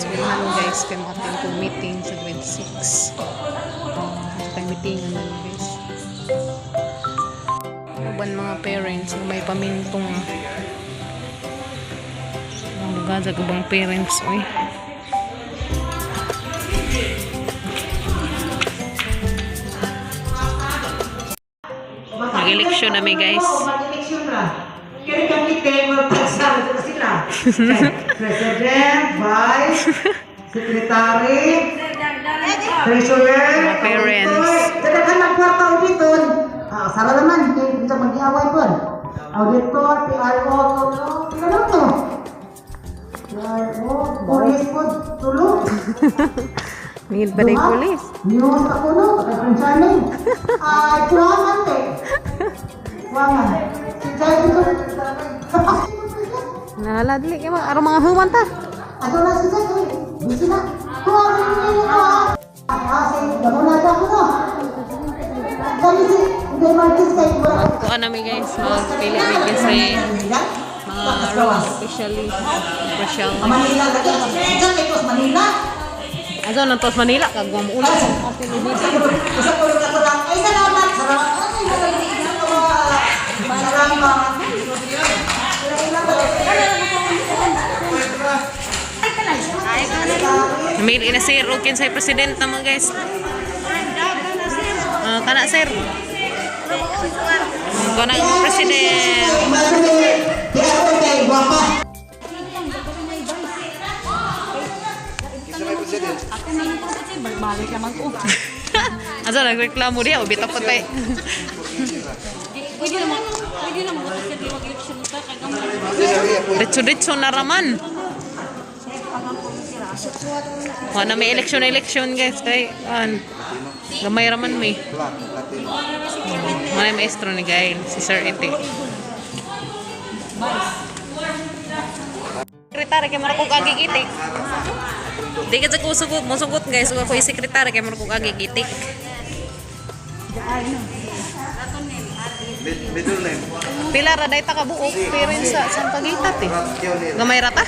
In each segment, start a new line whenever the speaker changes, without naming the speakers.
Eskwelahan, guys, kay mo attend kong meeting sa grade 6. Sa meeting na, guys. Uban mga parents nga may pamintong. Ang lugar sa ubang parents, oy. Mag-eleksyon na mi, guys.
Mag-eleksyon na. Kaya kami tema pagsama na sila. President, Vice, Secretary, Treasurer,
Mga parents.
Auditor. Daghan ng kwarta auditor. Ah, sara naman, hindi sa mag-iaway po. Auditor, PRO, tulo. Sila lang to. PRO, police po, tulo.
Ningin pa rin
Duha.
police.
News ako no, kay Ay, kuwangan te. Kuwangan. Si Chay dito.
Nahala, dili kay mga araw mga human ta.
Ato na si Chay. Busy na. Kuwangan ni ko. Ah, si gamo na ako no. Dali si Hindi Marquez kay wala.
Kuha na mi, guys, magpili mi kasi mga road officially official.
Manila lagi. Diyan kay Tos Manila.
Aso nang tos Manila kag mo ulo.
Usa ko lang ako lang. Ay, salamat. Salamat. Ay, salamat. Salamat.
Namili na sir og kinsay president naman, guys. Ah, kana sir. Kana ang president. Asa nagreklamo diha bitaw pa tay.
Pwede naman kasi di mag-election ta kay gamay.
Diretso-diretso na raman. Wala na may election election, guys, kay an gamay raman may. Wala maestro ni Gail, si Sir Ite. Sekretary kay mura kog agigitik. Di ka sa kusugot, musugot, guys, ug ako yung sekretary kay mura kog agigitik.
Middle name.
Pila ra day ta ka buok parents sa Sampaguita eh. Gamay ra ta?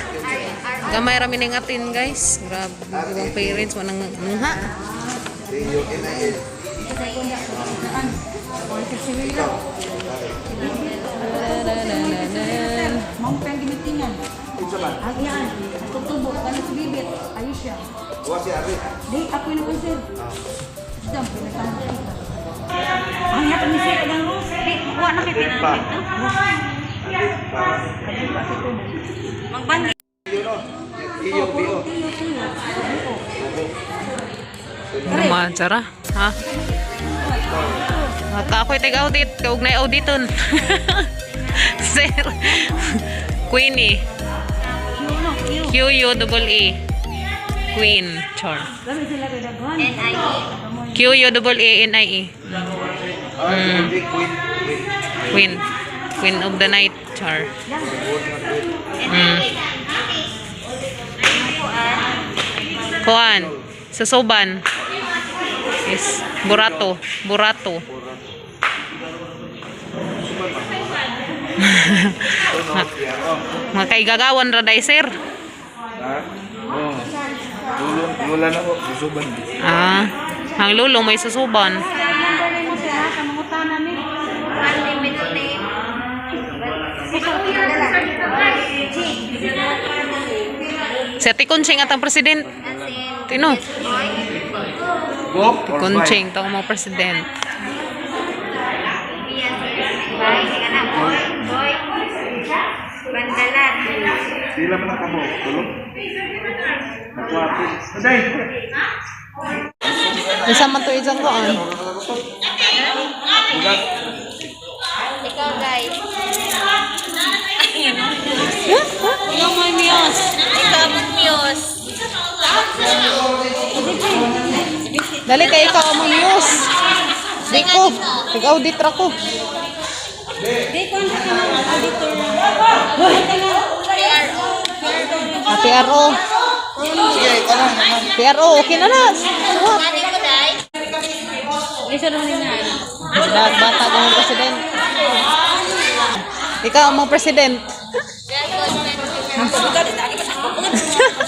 Gamay ra mining atin, guys. Grabe ang parents wanang nuha.
A-U-N-I-L.
Mong pang gimitingan.
Unsa ba?
Ang iyaan, tutubo kani si Bibit. Ayos siya.
Wa si Ari.
Di ako yung sir. Dam pinagtamo kita. Ang yata ni sir ang rose. Di wa na kay
Pa.
Magbandi.
Yun o. E-U, B-O.
Naman sara. Ha? Mata ako tag audit, kaugnay auditon. Sir. Queenie.
Q no, Q.
Q U double E. Queen Char.
Dami sila kay daghan. N I E.
Q U double E N I E.
Ay, hindi. Queen. Queen.
Queen. Queen of the night, Char. Kuan. Sa Soban. Is Burato. Burato.
Tuno, P-R-O.
Mga kaigagawan ra day, sir.
Ha? Oo. Lulong, lula na ko. Susuban.
Ah, ang lulong may susuban.
Number ni mo sir ha, kamangutana ni.
Si Ate Conching atang president. Tino.
Go or buy?
Conching tong mga president.
Sila man ang kamo. Tulong. Nakuha. Aday!
Isa man to isang koan.
Bugat.
Ikaw, guys. Ikaw may miyos. Ikaw may miyos.
Dali kay ikaw ang news. Di ko. Nag-audit ra ko.
Di ko na ka ng auditor. Ay, ka na.
Ah, PRO.
Sige, ikaw na.
PRO, okay na na. Suwat.
Isa naman niya.
Bata ka mong president. Ikaw ang mga president.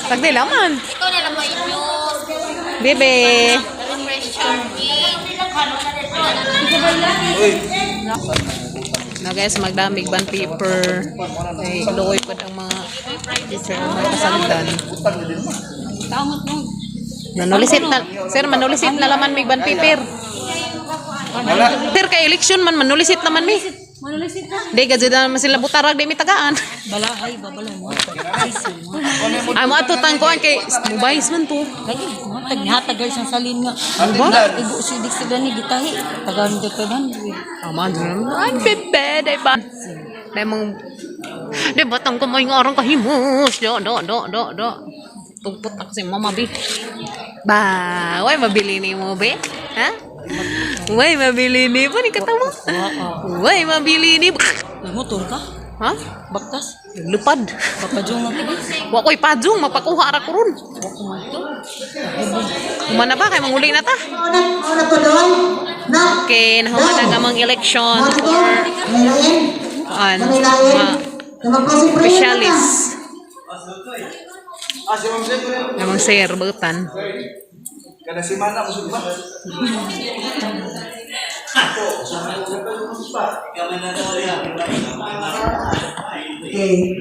Tagdila man.
Ikaw na lang may news.
Bebe.
Fresh charming.
Na guys, magdamig ban paper. Ay, luoy pa ang mga teacher ang mga kasagdan. Manulisit na, sir, manulisit na laman mig ban paper. Sir, kay election man, manulisit naman mi.
Manulisit na.
Di, gadyo na naman sila butarag, di mi tagaan.
Balahay, babalaw mo.
Ay, mo ato tangkuan kay mubayis man to.
Kaya, mga taghatag guys ang salin nga.
Ano ba?
Igo sidik sila ni gitahi. Tagaan dyan pa ban.
Tama, dyan. Ay, bebe, di ba? Di mong... Di ba, tang kamay nga arang kahimus. Do, do, do, do, do. Tugpot ako si mama, bi. Ba, way, mabili ni mo, be? Ha? Way, mabili ni mo. Ni katawa. Way, mabili ni mo.
Motor ka?
Ha?
Baktas?
Lupad.
Papadjong lang ko.
Wa ko'y pajong, mapakuha ra ko ron. Kumana ba? Kay manguli na ta.
Mauna to doon. Na.
Okay, nahuman na amang election
Mauna to.
for
Manilain.
an
Manilain.
ma
Namagpasok prayer na ta.
specialist. Namang sir, butan.
Kada semana mo ba?
Okay.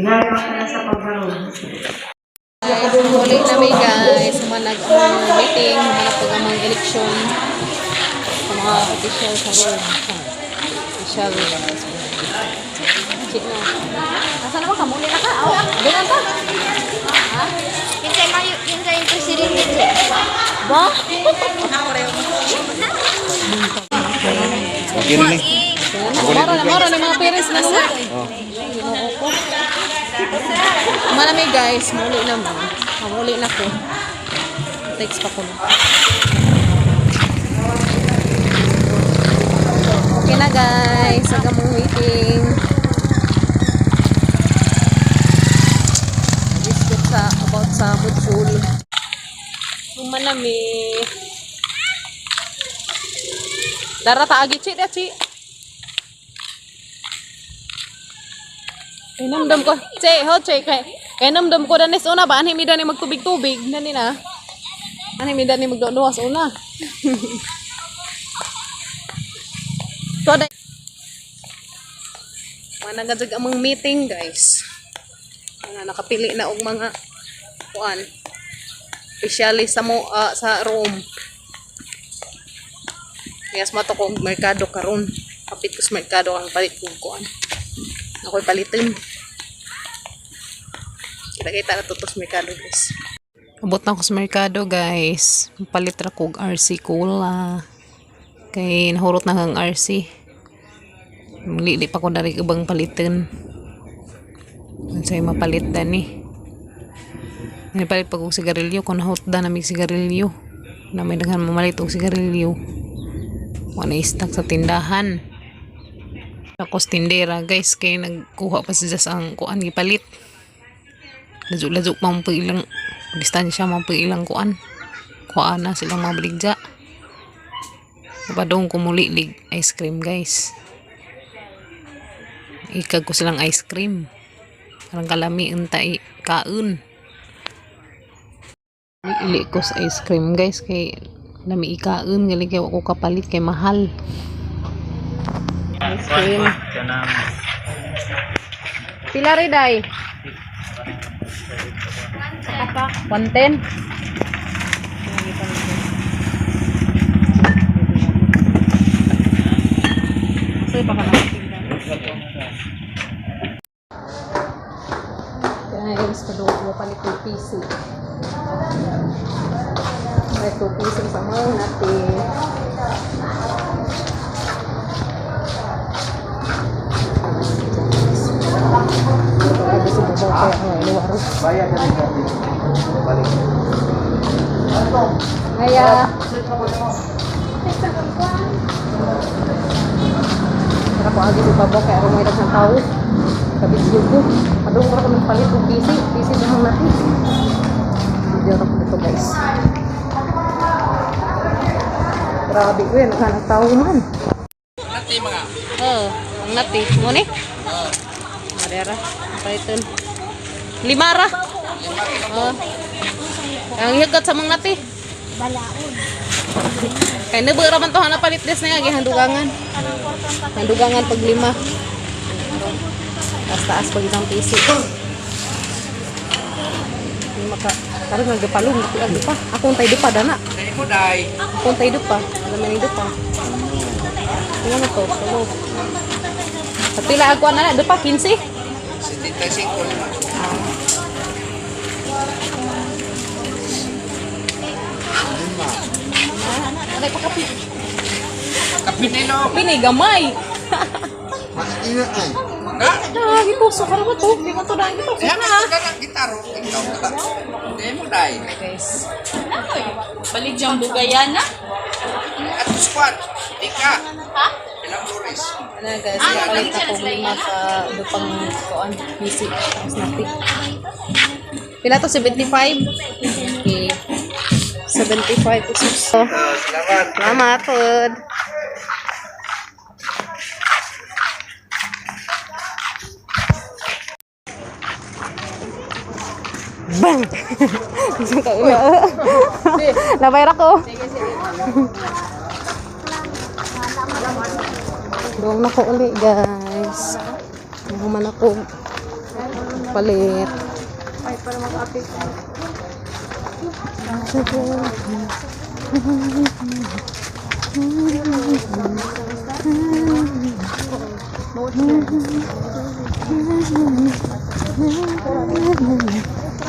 Guys, muli na mi guys. Humanag ang meeting, humanag pag amang election sa mga official sa room. Official. Chik na. Asa naman ka? Muli na ka? Aw, doon ka. Ha?
Kinsay mayo, kinsay yung presidente che.
Ba?
Okay ni.
Mora na, mora na mga parents na nung. Ginoo ko. Mana mi guys, muli na mo. Muli na ko. Text pa ko. Okay na guys, aga mong waiting. Discuss sa about sa module. Humanami. Dara ta agi chi da chi. Kay ko. Che, ho che kay kay namdam ko danis una ba anhi mi dani magtubig-tubig nani na. Anhi mi dani magduwas una. To da. Mana gajag among meeting guys. Mga nakapili na og mga kuan. Specialist sa mo ah, sa room. Yes, mato ko og merkado karon. Kapit ko sa merkado ang palit kong kuan. Ako'y palitin. Kita-kita na to sa merkado, guys. Abot na ako sa merkado, guys. Palit ra ko og RC Cola. Kay nahurot na ang RC. Lili pa ko dari ibang palitin. Unsay mapalit dani. Napalit pa kog sigarilyo kung nahurot da na mig sigarilyo. Na may daghan mamalit og sigarilyo. Wala stock sa tindahan. Ako sa tindera guys kay nagkuha pa siya sa ang kuan gipalit. Ladyo-ladyo pa mo ilang distansya mo pa ilang kuan. Kuan na silang mga baligya. Padong kumulilig ice cream guys. Ikag ko silang ice cream. Parang kalami unta kaon. Ili ko sa ice cream guys kay nami ikaon gali kay wa ko kapalit kay mahal. Ice cream. Pila rin day? 110. Guys, paduot mo palit ng PC. May 2 pieces sa mga natin.
Bayad na rin. Balik.
Kaya, Para ko agi si Babo kay aron may daghang tao. Kabisyo ko. Padung ko ra ko palit og PC, PC sa mga natin. Video ra ko dito guys. Grabe ko yan, naghanap tao man.
Nati mga.
Oo, ang nati. Mo ni? Madera. Paliton. Lima ra. Oh. Ang higat sa mga nati.
Balaon.
Kay nabura man to napalit des na nga gihandugangan. Handugangan pag lima. Taas taas pag isang piso. Lima ka. Karon nga gipalong ang pa. Akong tay dupa dana. Akong tay dupa. Alam mo ni dupa. Tingnan mo to. Tulo. Sa pila ako na dupa 15.
75 lima.
Aray pa kapi.
Kape nilo.
Kapi ni gamay.
Maingat ay.
Na?
Ah, gipuso ka ra to. Di mo to na gipuso
Kaya
na.
ka na gitaro. Ikaw ka. Hindi mo day.
Guys.
Balik dyan bugayana.
At squad. Ika. Ilang oras?
Ano guys, nakapalit ako lima sa dupang kuan PC. Tapos natin. Pila to 75? Okay. 75 pesos.
Salamat.
Salamat pod. Bang! Gusto ka ulo. Nabay ra ko. Doon na ko uli, guys. Nahuman ako. Palit.
Ay, para mag-apik.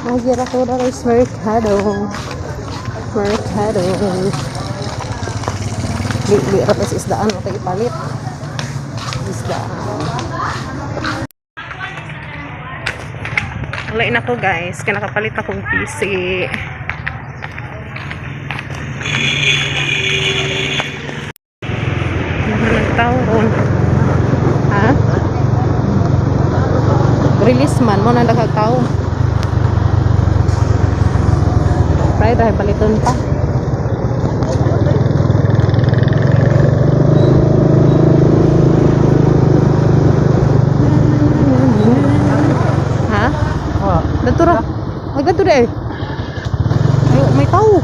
Nagyara ko na guys, mercado. Mercado. Di, di, ratas isdaan o tayo ipalit. Isdaan. Wala na ko guys, kaya nakapalit akong PC. Mga nagtawon. Ha? Release man mo na nakagtao. Try dahil paliton pa. Ha? Dato ra. Ay, dato ra eh. Ay, may tao.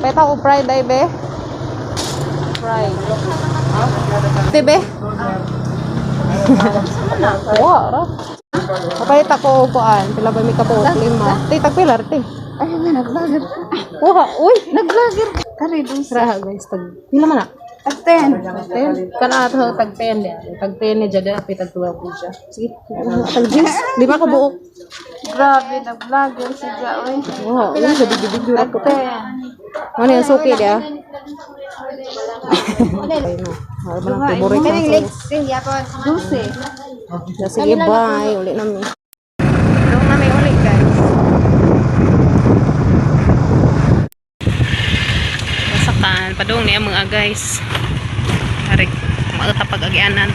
May tao, pride ay be. Pride. Te be. Wa ra. Kapalit ako og kuan, pila ba mi kabuok lima. Te tagpila te.
Ay, nga, nag-vlogger.
Uha, uy,
Nag-vlogger. Kari, dun sa.
Ra guys, tag pila man na?
Tag 10.
10. Kana ato tag 10 ya. Tag 10 ni jada, tag 12 ni siya. Sige, tag 10. Lima ka buok.
Grabe, nag-vlogger si Jaoy.
Wow, uy, sa video-video ra ko.
Tag 10.
Ano yung suki dia? Ay na. Ay, manang favorite na sauce.
Dulce.
Sige, bye. Uli nami. Doon nami uli, guys. Masakan. Padung niya mga guys. Ari, mga pag-agianan.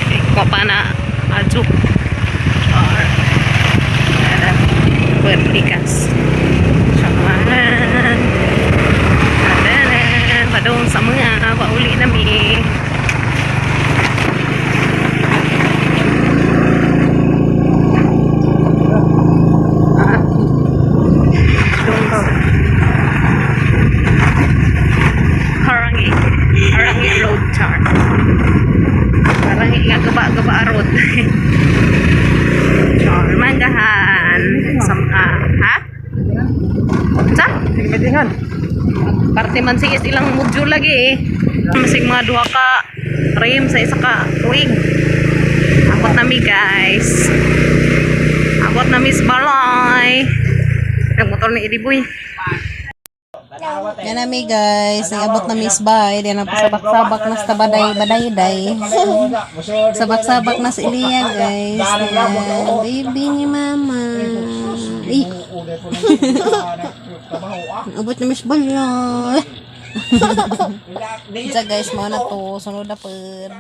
Okay, kuha pa na adjuk. Or, Berlikas. Shaman. Adanan. Padung sa mga pauli nami. Harangi. Harangi Road Char. Harangi nga gaba-gaba road. Char. Manggahan. Sa, ha? Sa?
Tingan.
Parte man sige ilang module lagi eh. Masig mga duha ka rim sa isa ka tuig. Abot nami guys. Abot nami sa balay. Nagmotor ni Ediboy.
Yan nami guys, nangabot na miss bay, di na pasabak-sabak na sa baday baday day. Sabak-sabak na si Elia guys. Yan, baby ni mama. Ay. Abot na miss balay. Sa guys, mo na to, sunod na pod.